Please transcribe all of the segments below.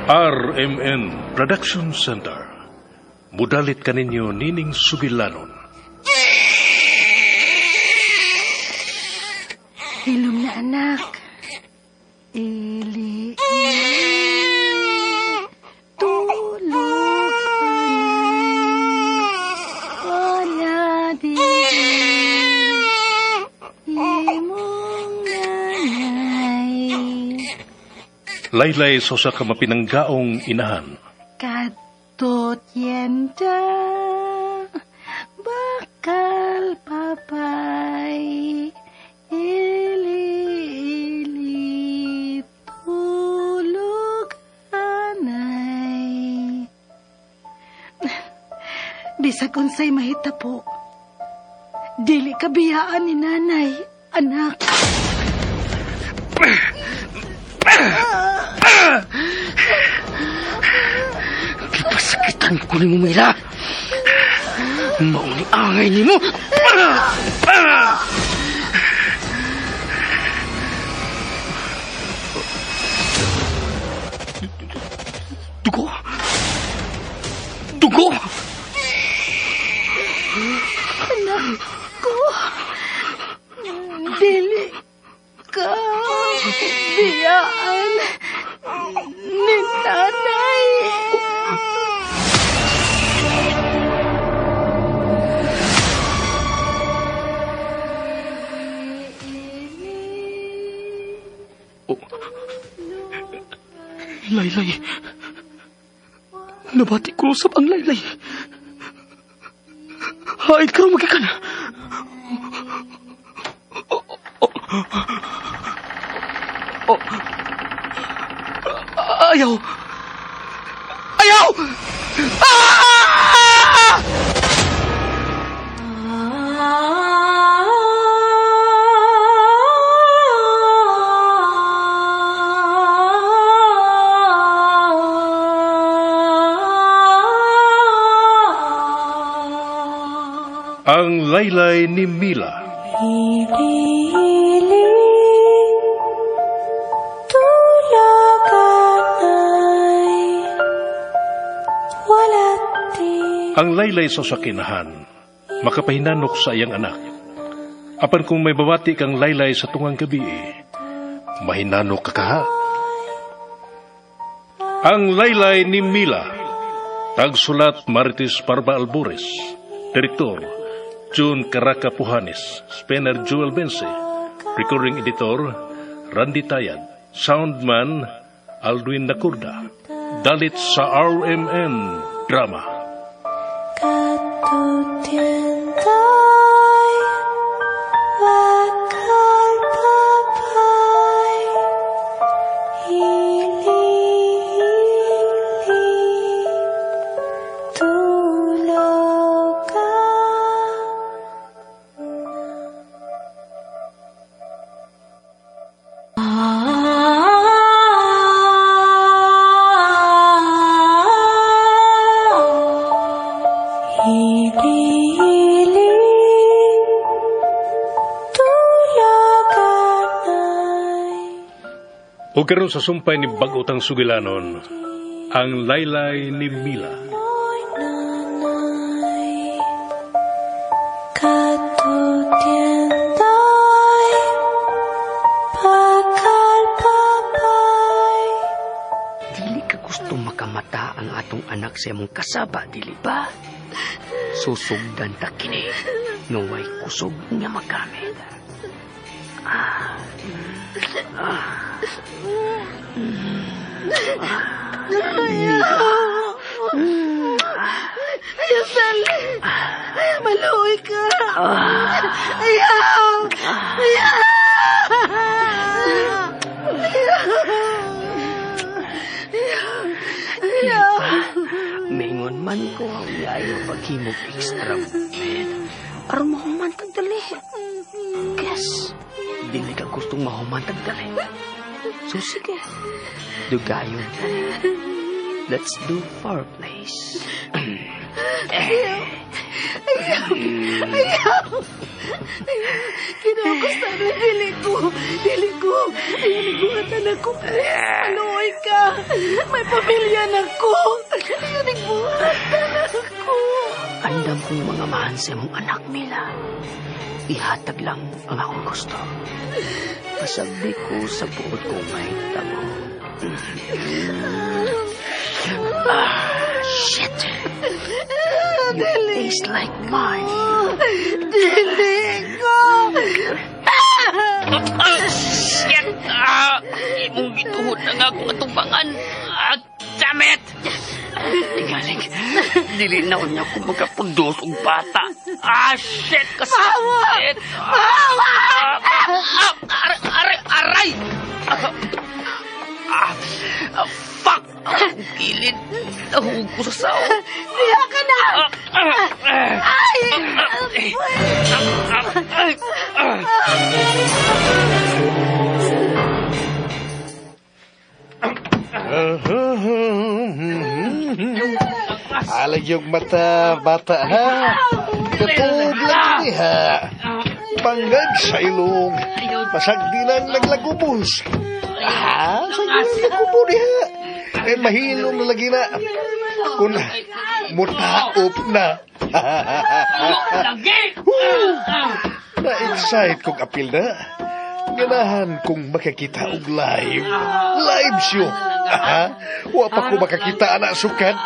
RMN Production Center. Mudalit kaninyo nining sugilanon. Hilom na anak. Ili, ili, tulog anak. Wala di imong nanay. Laylay sa usa ka mapinanggaong inahan. Kadtot yenda, bakal papay, ili, ili, tulog anay. Bisag unsay mahitapo, dili ka biyaan ni nanay, anak. Gipasakitan ko ni mo, Mila. Mauni angay ni mo. Dugo! Dugo! Anak ko, dili ka biyaan ni nanay. Oh. Laylay. Nabati ko usab ang laylay. Haid karon magikan. Oh, oh, oh. Ayaw. Ayaw! Ah! Ang Laylay ni Mila. Ili, tulog anay, wala di. Ang laylay sa sakinahan, makapahinanok sa iyang anak. Apan kung may babati kang laylay sa tungang gabi, mahinanok ka kaha. Ang Laylay ni Mila. Tagsulat Marites Parba Albores. Direktor June Caraca Puhanes. Spenner Joel Bense. Recording editor Randy Tayad. Soundman Aldwin Nakurda. Dalit sa RMN Drama. Katutientay, bakal papay, ili, ili, tulog ka. Ili, ili, tulog anay. O karon sa sumpay ni bag-otang sugilanon, ang Laylay ni Mila. Oy, nanay, katutientay, bakal papay. Dili ka gusto makamata ang atong anak sa imong kasaba, dili ba? Susugdan ta kini, nga way kusog nga magamit. Ayaw, Sally. Ayaw, maluoy ka. Ayaw. Ayaw. Ayaw. Mingon man ko ang yayo paghimog extra movement. Aron mahuman tag dali. Guess, dili ka gustong mahuman tag dali. So sige, dugayon ta. Let's do foreplays. Ayaw. Ayaw. Kinagusta na dili ko. Dili ko. Ayaw, nagbuhatan ako. Please, maluoy ka. May pamilya na ko. Yun ang buhatan ako. Andam kong mga mahan sa imong anak, Mila. Ihatag lang ang akong gusto. Pasagdi ko sa buot kong mahitabo. Ah, shit! You taste like mine. Dili ko. Ah, shit! Ah, imong gituhod na nga akong atubangan. Ah, damn it! Tingaling, dili na unya ko magkapundos og bata. Ah, shit! Kasakit! Pawa! Ah, ah, aray, aray, aray! Ah, ah, ah, fuck! Akong kilid. Nahug ko sa sao. Diha ka na! Ah, ah, ah, Ay! ah, eh, ah, ah, ah, ah. Alag yung mata, bata, ha? Katog lang ini, ha? Pangag sa ilong. Pasagdi lang naglagubos. Ha? Sagdi lang nagubo diha. Eh, mahilom na lagi na. Kun mutaop na. Lagi! Na-excite kong apil na. Ganahan kong makakita og live. Live show. Ha? Wa pa ko makakita ana sukad.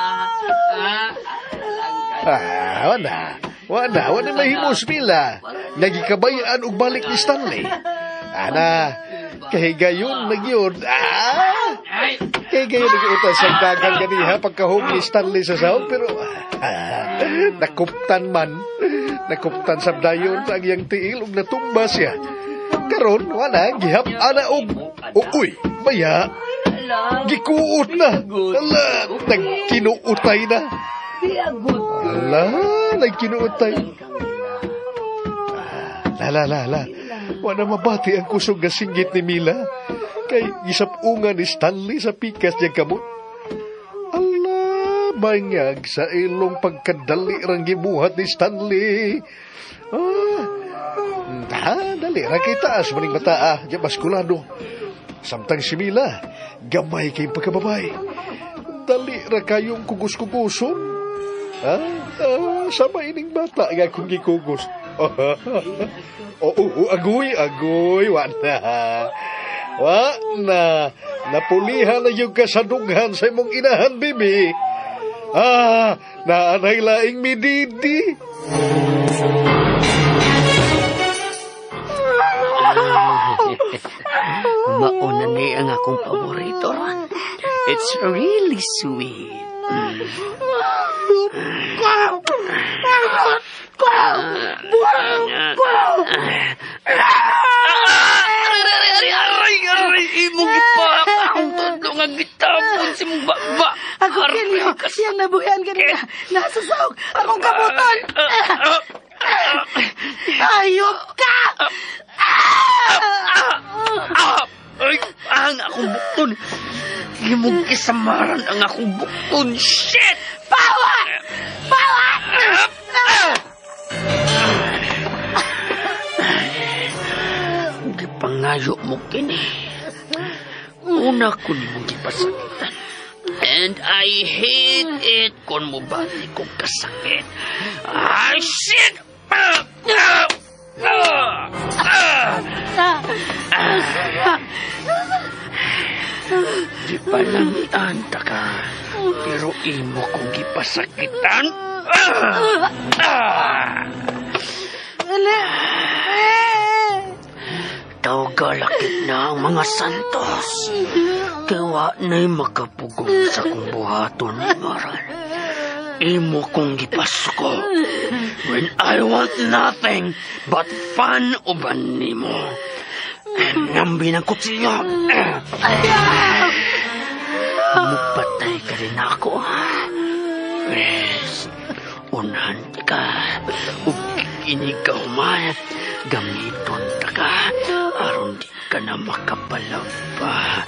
Ah, wala. Wala, wala mahimos mila. Nagikabayan og balik ni Stanley. Ana, kahigayon na gyud. Ah! Kahigayon na gyud sa dagan ganiha pagkahog ni Stanley sa sahog pero ah, nakuptan man. Nakuptan sa dayon sa iyang tiil ug natumba siya. Karon wala gihap ana og uy, baya. Gikuot na. Ala, nagkinuutay na. Ala, nagkinuutay. La la la la. Wala mabati ang kusog nga singgit ni Mila. Kay gisapungan ni Stanley sa pikas niyang kamot. Ala, bangag sa ilong pagkadali rang gibuhat ni Stanley. Ah, ha, dali ra kay taas maning mata ah, di maskulado. Samtang si Mila, gamay kay pagkababay. Dali ra kayong kugus-kuguson. Ah, ah, sama ining bata nga akong gikugos. Oo, oh, agoy, agoy, wa na. Wa na. Napulihan na yung kasadughan sa imong inahan, bibi. Ah, naanay laing mididi. Mauna ni ang akong paborito. It's really sweet. Aray, aray, aray, aray, imong gipak. Akong tudlo nga gitapon si mong baba. Ako kilyo, siyang nabuhian kanina. Nasa sahog, akong kabuton. Ayop ka! Ay, ang akong bukton. Imong kisamaran ang akong bukton. Shit! Pawa! Pawa! Gipangayo mo kini. Una ko nimong gipasakitan. And I hate it kung mo bati kong kasakit. Ah, shit! Ah! Ah! Ah! Ah! Di pa lamian ta ka, pero imo kong gipasakitan. Ah! Ah! Tawgalakit na ang mga santos. Kaya na'y makapugong sa kong buhaton ni Maral. Imo kong gipasuko. When I want nothing but fun uban nimo. Ngambi ng kutsilyo. Mupatay ka rin ako, ha? Yes. Unahan ka. Ug inigaw man. Gamiton ta ka. Aron di ka na makapalaba.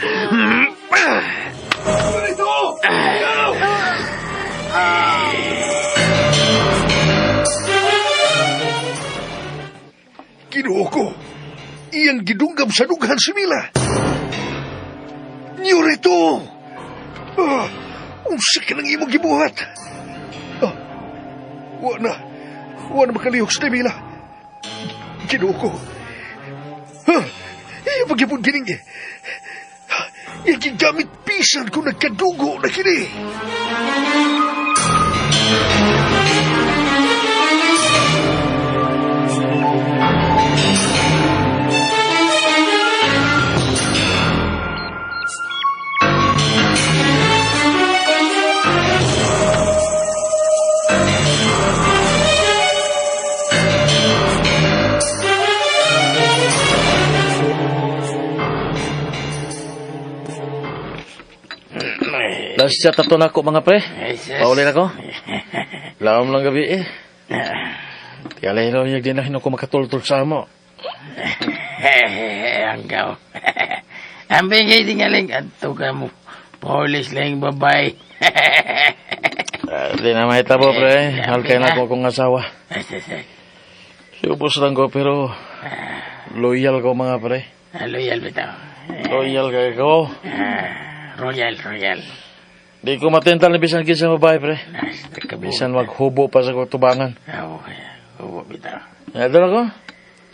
Ginoo ko. Iyang gidunggam sa dughan si Mila. New Senyorito! Unsa ka nang imong gibuhat? Wa na makalihok sa Mila. Ginoo ko. Iya pagyapon kining. Iya gigamit pisan kung nagkadugo na kini. Nasya tato na ako mga pre. Pauli na ko. Laom lang gabi eh. Tialay raw yung dinahin ako makatultul sa amo. Anggaw. Ang bigay tingaling adto ka mo. Police lang babay. Di na mahitabo pre. Halkay na ako akong asawa. Siubos lang ko pero loyal ko mga pre. Loyal bitaw. Loyal kay ko. Royal, royal. Di ko matintal ni bisan kinsa babae, pre. Bisan maghubo pa sa kutubangan. Hubo bitaw. Ito ako.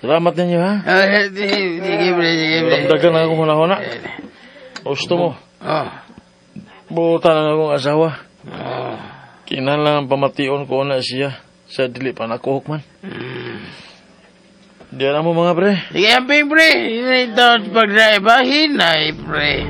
Salamat ninyo, ha? Sige, pre, sige, pre. Damdagan na akong hunahuna. Gusto mo. Buta na akong asawa. Kinahanglan pamation ko na siya sa dili pa nakuhok man. Diyan na mo mga pre. Sige, amping, pre. Ito pag-drive, hinay, pre.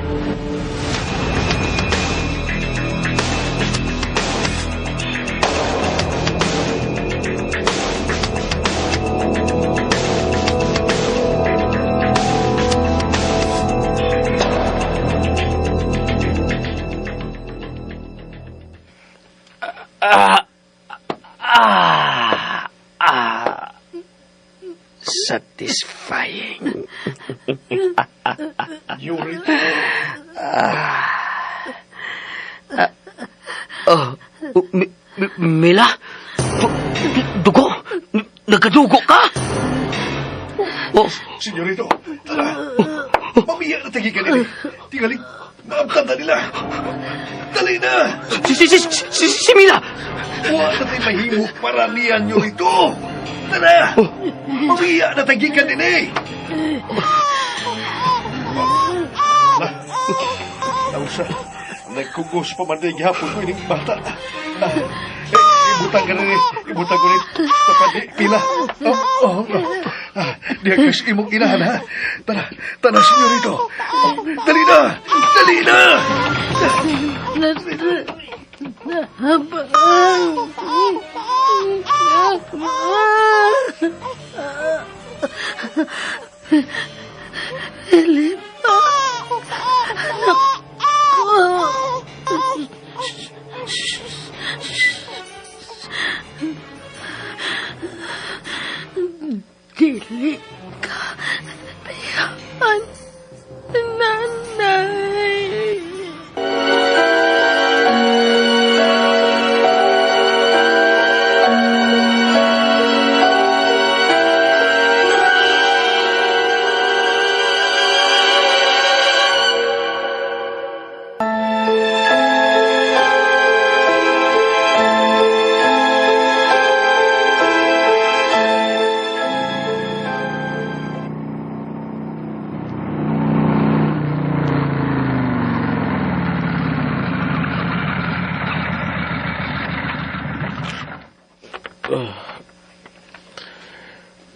Satisfying. Yuri. Mila? Dugo? Nagkadugo ka? Oh. Senyorito, tara. Mamiya na tagi ka nila. Tingaling, maabtan na nila. Dali na! Si Mila! Huwag na tayo mahimo para niya, Nyorito! Tara! Mamiya na tagi ka nila eh! Nausa, nagkugos pa man gihapon ko ining bata. Ibutang ka rin eh. Ibutang ko rin. Tapad di, pila. Diya kas imong inahan, ha? Tara, tara, senyorito. Dali na! Dali na! Philip, anak ko. Dili ka biyaan, nanay.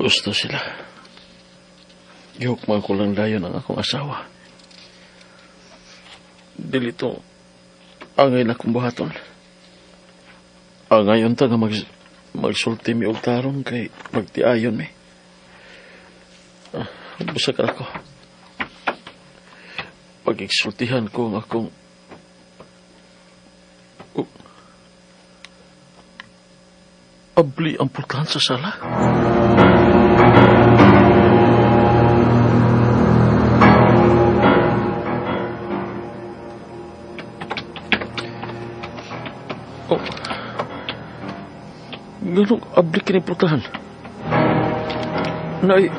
Gusto sila. Gihukman ko lang dayon ang akong asawa. Dili to angay na kong buhaton. Angayon ta nga magsulti mi og tarong kay magtiayon mi. Busag ako. Pag-iksultihan ko ang akong abli ang pultahan sa sala. Oh. Ganong abli kini pultahan. Nay,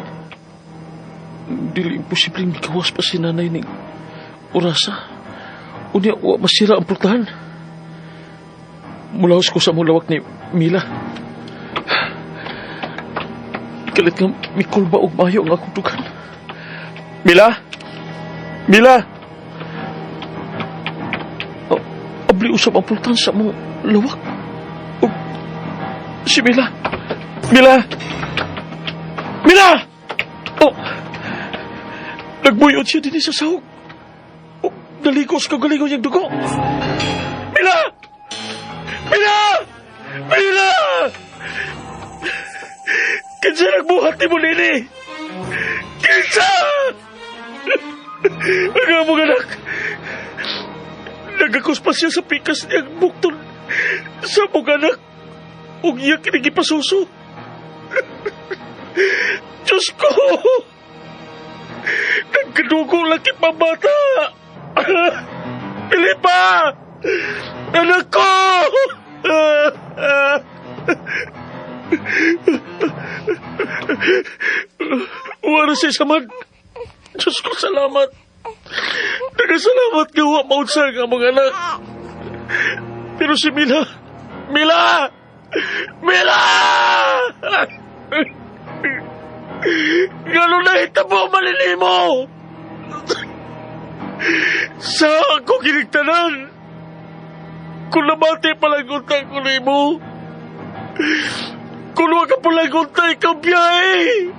dili imposibleng mikawas pa si nanay ning orasa. Unya, wa masira ang pultahan. Mulahos ko sa mulawak ni Mila. Kalit nga mikulba og mayo ang akong dugan. Mila? Mila? Abli usab ang pultahan sa mong lawak. Og si Mila. Mila! Mila! Oh! Nagbuyot siya din sa sahog. Oh, naligos ko galingon niyang dugo. Mila! Mila! Mila! Kinsa nagbuhat ni mo, Lili? Kinsa! Ang among anak. Nagakos pa siya sa pikas niyang bukton sa among anak. Ug iya kinigipasuso. Diyos ko! Nagkadugo lang pabata! Pilipa! Anak ko! Wala siya samad. Diyos ko, salamat. Nagasalamat nga wa maunsa ang among anak. Pero si Mila, Mila! Mila! Ngano na hitabo malinimo? Sa ako kinigtanan. Kung nabati palang untang ko nimo. Kung wa ka palang untang ikaw biyahe.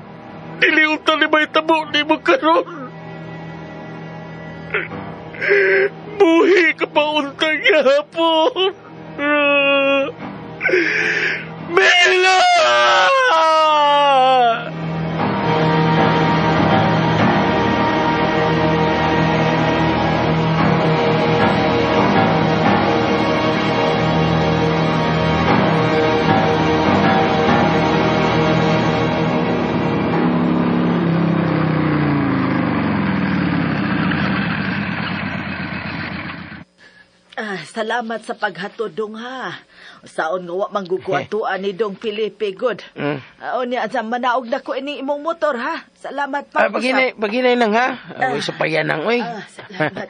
Dili untang ni mahitabo nimo karon. Buhi ka pa untang gihapon. Mila! Salamat sa paghatod, dong ha. Saon nga wa mangguguatuan ni Dong Felipe, good. Unya, sa manaog na ko ining imong motor, ha. Salamat pa. Paginay nang ha. Uy, sa payanang, uy. Salamat.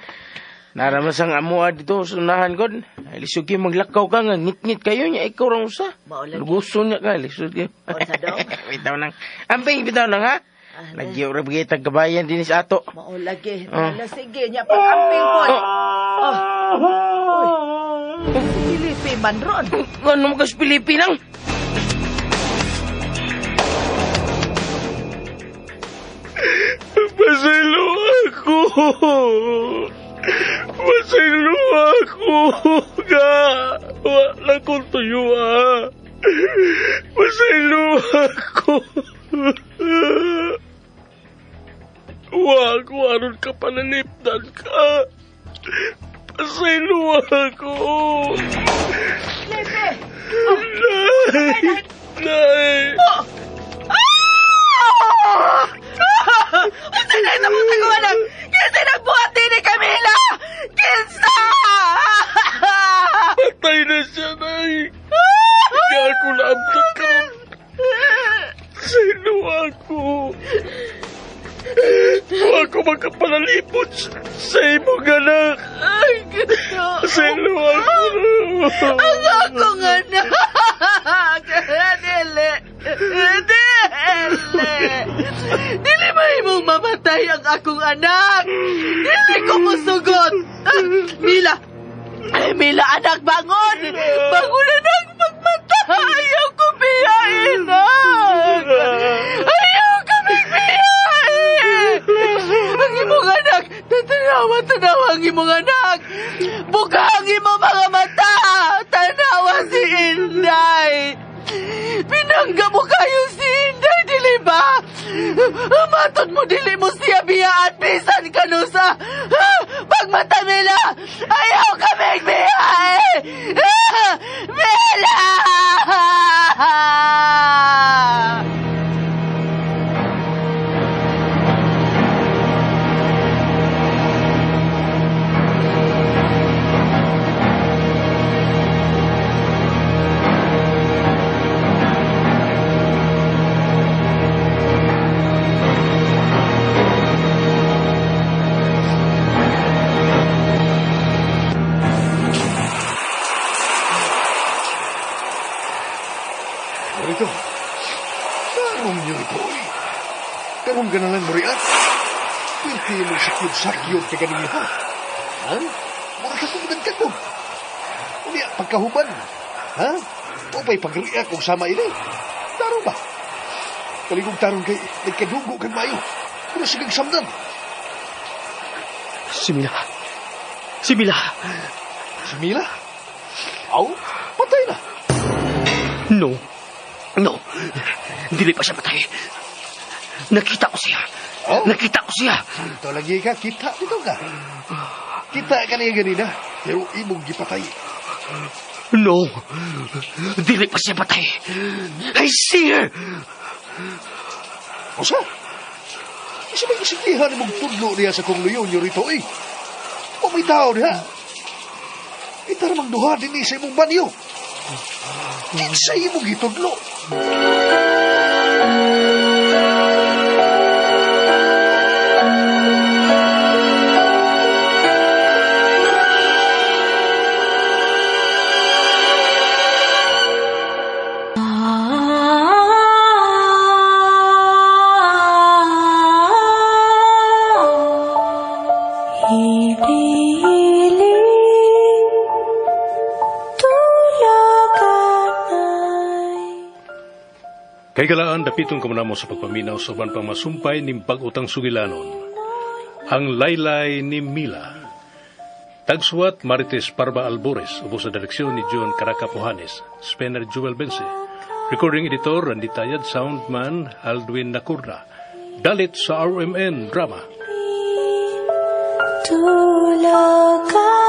Naraman sang amuha dito, sunahan god. Lisod kayo maglakaw ka nga, ngit-ngit kayo niya, ikaw rang usa. Luguson niya ka, lisod kayo. Unsa, dong? Bitaw nang, amping, bitaw nang ha. Nagyo ra bagay tagkabayan din sa ato. Mao lagi. Ala, sige niya, pag-amping po. Oh. Uy. Si Felipe man ron. Ano mo ka si Felipe nang? Pasaylo ako. Pasaylo ako. Nga. Wala kong tuyo, ah. Pasaylo ako. Wa ko aron ka panalipdan ka. Pasaylo ako. Felipe! Nay! Nay! Oh! Ah! Unsa na ito mong taguanan? Kinsa nagbuhat din ni Camila? Kinsa! Patay na siya, Nay. Kaya ako naabot karon. Sino ako? Wa ako makapalalipot sa imong anak. Ay, Ginoo. Sino ako? Ang akong anak! Dili! Dili! Dili mahimong mamatay ang akong anak! Dili ko musugot! Mila! Mila, anak, bangon! Bangon, anak! Pagmata! Ayaw ko biyain, anak! Ayaw kami biyain! Ang imong anak! Tanawa, tanawa ang imong anak! Buka ang imong mga mata! Tanawa si Inday! Pinangga mo kayo si Inday, dili ba? Matod mo, dili mo siya biyaan bisan kanusa! Pagmata, Mila! Ayaw kami biyain! Mila! ka na lang muriat. Pwerte mong sakyod-sakyod ka ganing ha. Ha? Mura ka kung nagkakog. Unya, pagkahuman. Ha? O pa'y pagriak kung sama ini. Taro ba? Kaligong tarong kay nagkadugo kag maayo. Pero sigang samdan. Si Mila. Si Mila. Si Mila? Aw, patay na. No. No. Dili pa siya patay. Nakita ko siya. Oh? Nakita ko siya. Ito lagi ka, kita dito ka. Kita ka niya ganina, pero imong gipatay. No. Dili pa siya patay. I see her. Usa? Isa may kasigihan imong tudlo niya sa kong luyo niyo rito, eh. O may tao niya. Itaramang duha din sa imong banyo. Kinsa imong gitudlo. Hiling tulaganay. Kay galaan dapiton ka mo sa pagpaminaw sa uban pang masumpay ning bag-utang sugilanon. Ang Laylay ni Mila. Tagsuwat Marites Parba Albores, ubos sa direksyon ni John Caracapuhanes, Spencer Jewel Bense. Recording editor Randy Tayad, soundman Aldwin Nakurna. Dalit sa RMN Drama. Tulaganay.